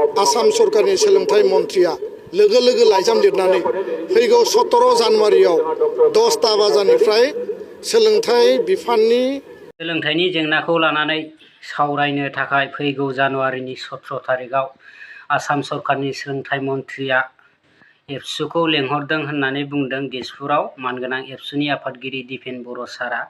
आसाम सरकारनि सोलोंथाइ मन्थ्रिया लोगो लोगो लाइजाम लिरनानै फैगौ 17 जानुवारियाव 10टा बाजानिफ्राय सोलोंथाइ बिफाननि सोलोंथाइनि जेंनाखौ लानानै सावरायनो थाखाय फैगौ जानुवारिनि 17 थारिखआव आसाम सरकारनि सोलोंथाइ मन्थ्रिया एबसुखौ लेंहरदों होननानै बुंदों दिसपुराव मानगोनां एबसुनि आफादगिरि दिपेन बर' सारा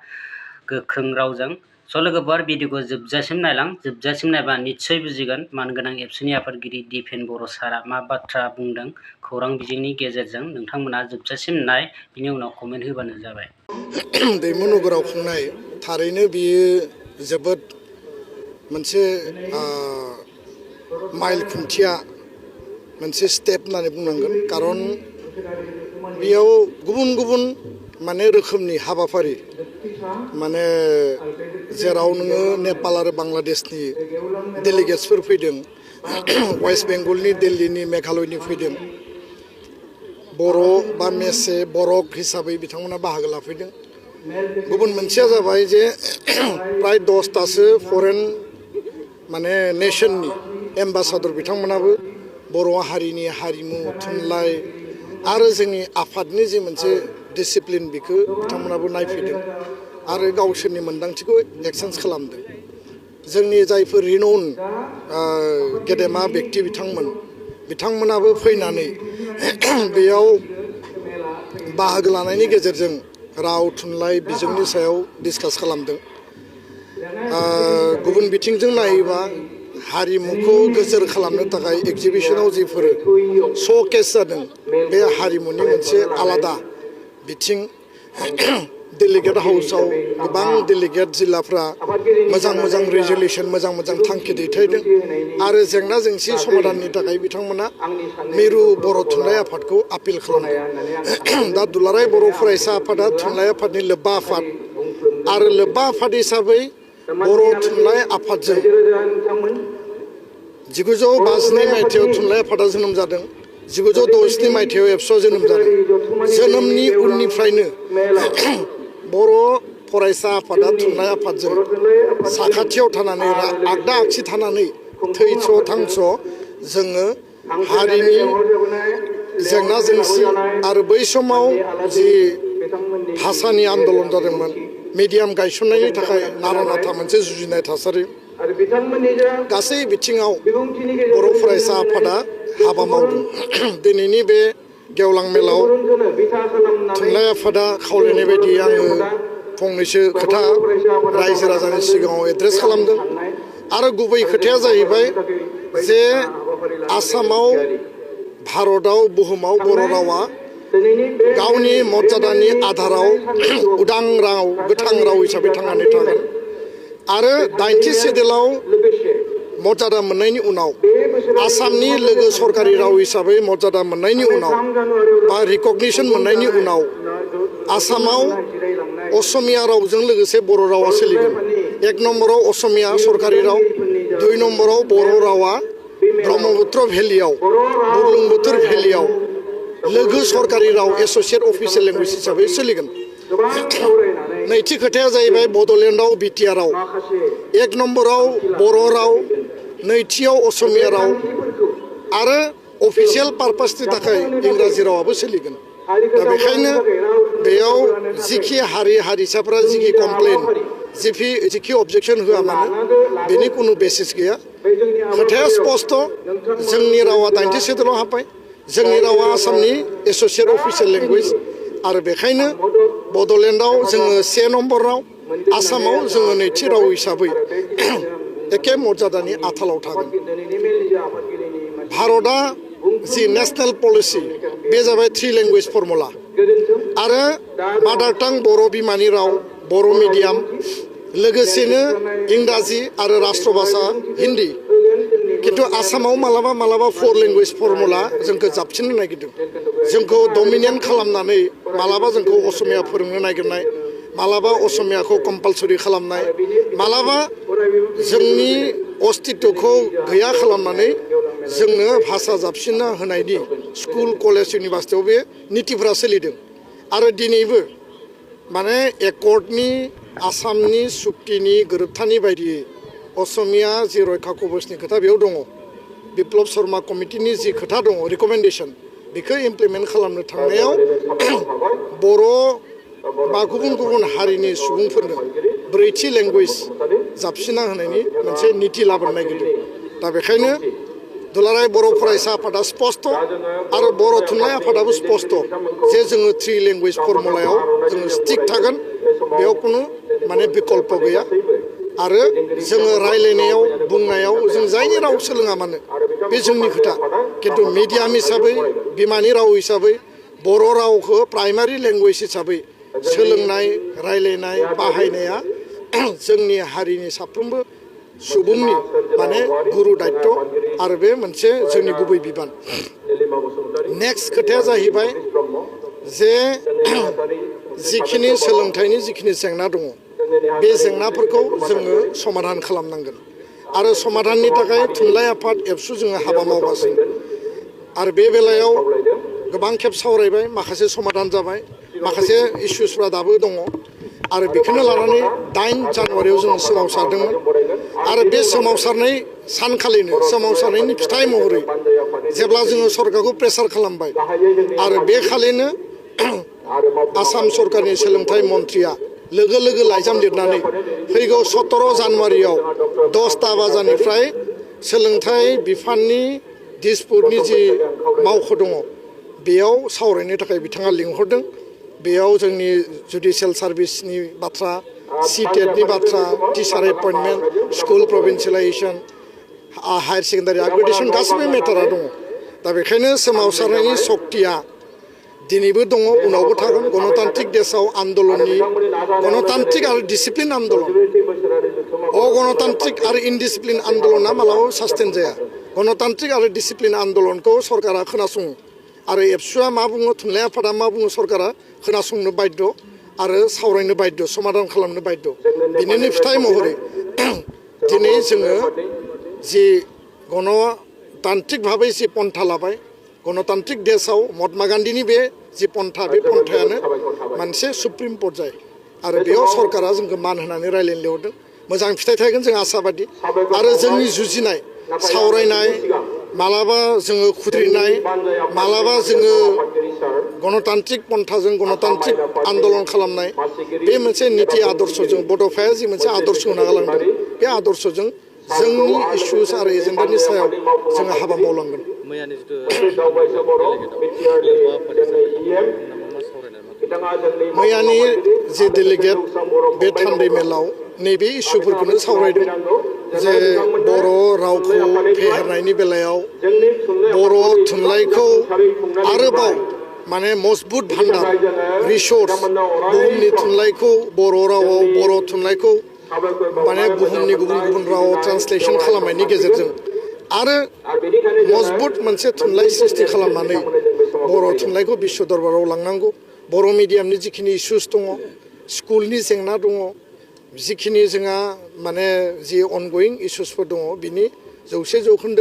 गोख्रों रावजों। लोगोफोर भिडिअखौ जोबजासिम नायलां, जोबजासिम नायबा निश्चय बुजिगोन मानगोनां एबसुनि आफादगिरि दिपेन बर' सारा मा बाथ्रा बुंदों खौरां बिजोंनि गेजेरजों। नोंथांमोना जोबजासिम नाय, बिनि उनाव कमेन्ट होबानो जाबाय। दैमु नोगोराव खुंनाय थारैनो बियो जोबोद मोनसे माइल खुन्थिया मोनसे स्टेप होननानै बुंनांगोन। खारन बेयाव गुबुन गुबुन माने रोखोमनि हाबाफारि माने जेराव नोङो नेपाल आरो बांलादेशनि डेलिगेट्सफोर फैदों, वेस्ट बेंगलनि दिल्लीनि मेघालयनि फैदों, बर' बा मेसे बरक हिसाबै बिथांमोना बाहागो लाफैदों। गुबुन मोनसेया जाबाय जे प्राय 10टासो फरेन माने नेशननि एम्बासादर बिथांमोनाबो बर' हारिनि हारिमु थुनलाइ आरो जोंनि आफादनि जे मोनसे डिसिप्लिन बेखौ बिथांमोनाबो नायफैदों आरो गावसोरनि मोन्दांथिखौ एक्सचेन्ज खालामदों। जोंनि जायफोर रिनाउन गेदेमा व्यक्ति बिथांमोनाबो फैनानै बेयाव बाहागो लानायनि गेजेरजों राव थुनलाइ बिजोंनि सायाव डिसकास खालामदों। गुबुन बिथिंजों नायोबा हारिमुखौ गोजोर खालामनो थाखाय एक्जिबिशनाव जिफोर श'केस जादों बे हारिमुनि मोनसे आलादा बिथिं। डेलिगेट हाउसआव गोबां डेलिगेट जिल्लाफ्रा मोजां मोजां रेजलिउसन मोजां मोजां थांखि दैथायदों आरो जेंना जेंसि समाधाननि थाखाय बिथांमोना मिरु बर' थुनलाइ आफादखौ आपिल खालामदों। दा दुलाराय बर' फरायसा आफादा थुनलाइ आफादनि लोब्बा आफाद आरो लोब्बा आफाद हिसाबै बर' थुनलाइ आफादजों 1952 मायथाइयाव थुनलाइ आफादा जोनोम जादों, 1967 मायथाइयाव एबसुआ जोनोम जादों। जोनोमनि उननिफ्रायनो बर' फरायसा आफादा थुनलाइ आफादजों साखाथियाव थानानै आगदा आगसि थानानै थैस' थांस' जोङो हारिनि जेंना जेंसि आरो बै समाव जि भाषानि आन्दलन जादोंमोन, मिडियाम गायसननायनि थाखाय नारा नाथा मोनसे जुजिनाय थासारि, गासै बिथिङाव बर' फरायसा आफादा हाबा मावदों। दिनैनि बे गेवलां मेलाव थुनलाइ आफादा खावलायनाय बायदि आङो फंनैसो खोथा रायजो राजानि सिगाङाव एड्रेस खालामदों आरो गुबै खोथाया जाहैबाय जे आसामाव भारतआव बुहुमाव बर' रावा गावनि मर्यादानि आधाराव उदां राव गोथां राव हिसाबै थांनानै थागोन आरो 90 सिडुलाव मर्यादा मोननायनि उनाव आसामनि लोगो सरकारि राव हिसाबै मर्यादा मोननायनि उनाव बा रिकगनिसन मोननायनि उनाव आसामाव असमिया रावजों लोगोसे बर' रावा सोलिगोन। 1 नम्बराव असमिया सरकारि राव, 2 नम्बराव बर' रावा ब्रह्मपुत्र भेलियाव बुरलुंबुथुर भेलियाव लोगो सरकारि राव एस'सियेट अफिसियेल लेंगुवेज हिसाबै सोलिगोन। नैथि खोथाया जाहैबाय बड'लेण्डआव बिटिआरआव 1 नम्बराव बर' राव, नैथियाव असमिया राव आरो अफिसियेल पारपासनि थाखाय इंराजि रावाबो सोलिगोन। दा बेखायनो बेयाव जिखि हारि हारिसाफ्रा जिखि कमप्लेन जिखि अबजेक्सन होआ मानो बेनि कुनु बेसिस गैया। खोथाया स्पस्ट, जोंनि रावा 90 सिडुलाव हाबबाय, जोंनि रावा आसामनि एस'सियेट अफिसियेल लेंगुवेज आरो बेखायनो बड'लेण्डआव जोङो 1 नम्बर राव, आसामाव जोङो नैथि राव हिसाबै एखे मर्यादानि आथालाव थागोन। भारतआ जि नेसनेल पलिसि बे जाबाय 3 लेंगुवेज फर्मुला आरो मादार टां बर' बिमानि राव बर' मिडियाम लोगोसेनो इंराजि आरो राष्ट्र भाषा हिन्दी। खिन्थु आसामाव मालाबा मालाबा 4 लेंगुवेज फर्मुला जोंखौ जाबसिननो नागिरदों, जोंखौ डमिनेट खालामनानै मालाबा जोंखौ असमिया फोरोंनो नागिरनाय, मालाबा असमियाखौ कम्पालसरि खालामनाय, मालाबा जोंनि अस्तित्वखौ गैया खालामनानै जोंनो भाषा जाबसिनना होनायनि स्कुल कलेज इउनिभार्सिटियाव बे नितिफोरा सोलिदों आरो दिनैबो माने एकर्डनि आसामनि सुक्तिनि गोरोबथानि बायदियै असमिया जि रैखा कवचनि खोथा बेयाव दङ। बिप्लब शर्मा कमिटिनि जि खोथा दङ रिकमेन्डेसन बेखौ इमप्लिमेन्ट खालामनो थांनायाव बर' बा गुबुन गुबुन हारिनि सुबुंफोरनो ब्रैथि लेंगुवेज जाबसिना होनायनि मोनसे निति लाबोनो नागिरदों दा बेखायनो दुलाराय बर' फरायसा आफादा स्पष्ट आरो बर' थुनलाइ आफादाबो स्पष्ट जे जोङो 3 लेंगुवेज फर्मुलायाव जोङो स्टिक थागोन बेयाव खुनु माने बिकल्प गैया आरो जोङो रायलायनायाव बुंनायाव जों जायनि राव सोलोङा मानो बे जोंनि खोथा खिन्थु मिडियाम हिसाबै बिमानि राव हिसाबै बर' रावखौ प्राइमारि लेंगुवेज हिसाबै सोलोंनाय रायलायनाय बाहायनाया जोंनि हारिनि साफ्रोमबो सुबुंनि माने गुरु दायित्व आरो बे मोनसे जोंनि गुबै बिबान नेक्स्ट खोथाया जाहैबाय जे जिखिनि सोलोंथाइनि जिखिनि जेंना दङ बे जेंनाफोरखौ जोङो समाधान खालामनांगोन आरो समाधाननि थाखाय थुनलाइ आफाद एबसु जोङो हाबा मावगासिनो आरो बे बेलायाव गोबां खेब सावरायबाय माखासे समाधान जाबाय माखासे इस्युसफ्रा दाबो दङ आरो बेखौनो लानानै 8 जानुवारियाव जोङो सोमावसारदोंमोन आरो बे सोमावसारनाय सानखालिनो सोमावसारनायनि फिथाइ महरै जेब्ला जोङो सरकारखौ प्रेसार खालामबाय आरो बे खालिनो आसाम सरकारनि सोलोंथाइ मन्थ्रिया लोगो लोगो लाइजाम लिरनानै फैगौ 17 जानुवारियाव 10टा बाजानिफ्राय सोलोंथाइ बिफाननि दिसपुरनि जि मावख' दङ बेयाव सावरायनो थाखाय बिथाङा लिंहरदों बेयाव जोंनि जुडिशियेल सार्भिसनि बाथ्रा सिटेटनि बाथ्रा teacher appointment school provincialisation higher secondary upgradation गासैबो मेटारा दङ दा बेखायनो सोमावसारनायनि सक्तिया दिनैबो दङ उनावबो थागोन गणतान्त्रिक देशआव आन्दलननि गणतान्त्रिक आरो डिसिप्लिन आन्दलन अगणतान्त्रिक आरो इनडिसिप्लिन आन्दलना मालाबाबो सास्टेन जाया गणतान्त्रिक आरो डिसिप्लिन आन्दलनखौ सरकारा खोनासङो आरो एबसुआ मा बुङो थुनलाइ आफादा मा बुङो सरकारा खोनासंनो बाध्य आरो सावरायनो बाध्य समाधान खालामनो बाध्य बिनिनो फिथाइ महरै दिनै जोङो जि गणतान्त्रिक भाबै जि पन्था लाबाय गणतान्त्रिक देशआव महात्मा गान्धीनि बे जि पन्था बे पन्थायानो मोनसे सुप्रिम पर्याय आरो बेयाव सरकारा जोंखौ मान होनानै रायलायनो लिंहरदों मोजां फिथाइ थायगोन जों आसाबादि आरो जोंनि जुजिनाय सावरायनाय मालाबा जोङो खुद्रिनाय मालाबा जोङो गणतान्त्रिक पन्थाजों गणतान्त्रिक आन्दलन खालामनाय बे मोनसे निति आदर्शजों बड'फाया जि मोनसे आदर्श होना गालांदों बे आदर्शजों जोंनि इस्युस आरो एजेन्डानि सायाव जोङो हाबा मावलांगोन मैयानि जे डेलिगेट बे थान्दै मेलाव नैबे इस्युफोरखौनो सावरायदों जे बर' रावखौ फेहेरनायनि बेलायाव बर' थुनलाइखौ आरोबाव माने मजबुत भान्डार रिसोर्स बुहुमनि थुनलाइखौ बर' रावाव बर' थुनलाइखौ माने बुहुमनि गुबुन गुबुन रावाव ट्रान्सलेसन खालामनायनि गेजेरजों आरो मजबुत मोनसे थुनलाइ सृष्टि खालामनानै बर' थुनलाइखौ बिश्व दरबाराव लांनांगौ बर' मिडियामनि जिखिनि इस्युस दङ स्कुलनि जेंना दङ जिखिनि जोंहा माने जि अनगयिं इस्युसफोर दङ बिनि 100%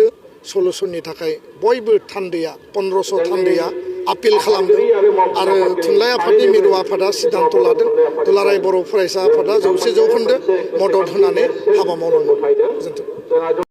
सलुसननि थाखाय बयबो थान्दैया 1500 थान्दैया आपिल खालामदों आरो थुनलाइ आफादनि मिरु आफादा सिद्धान्त लादों दुलाराय बर' फरायसा आफादा 100% मदद होनानै हाबा मावनांगौ।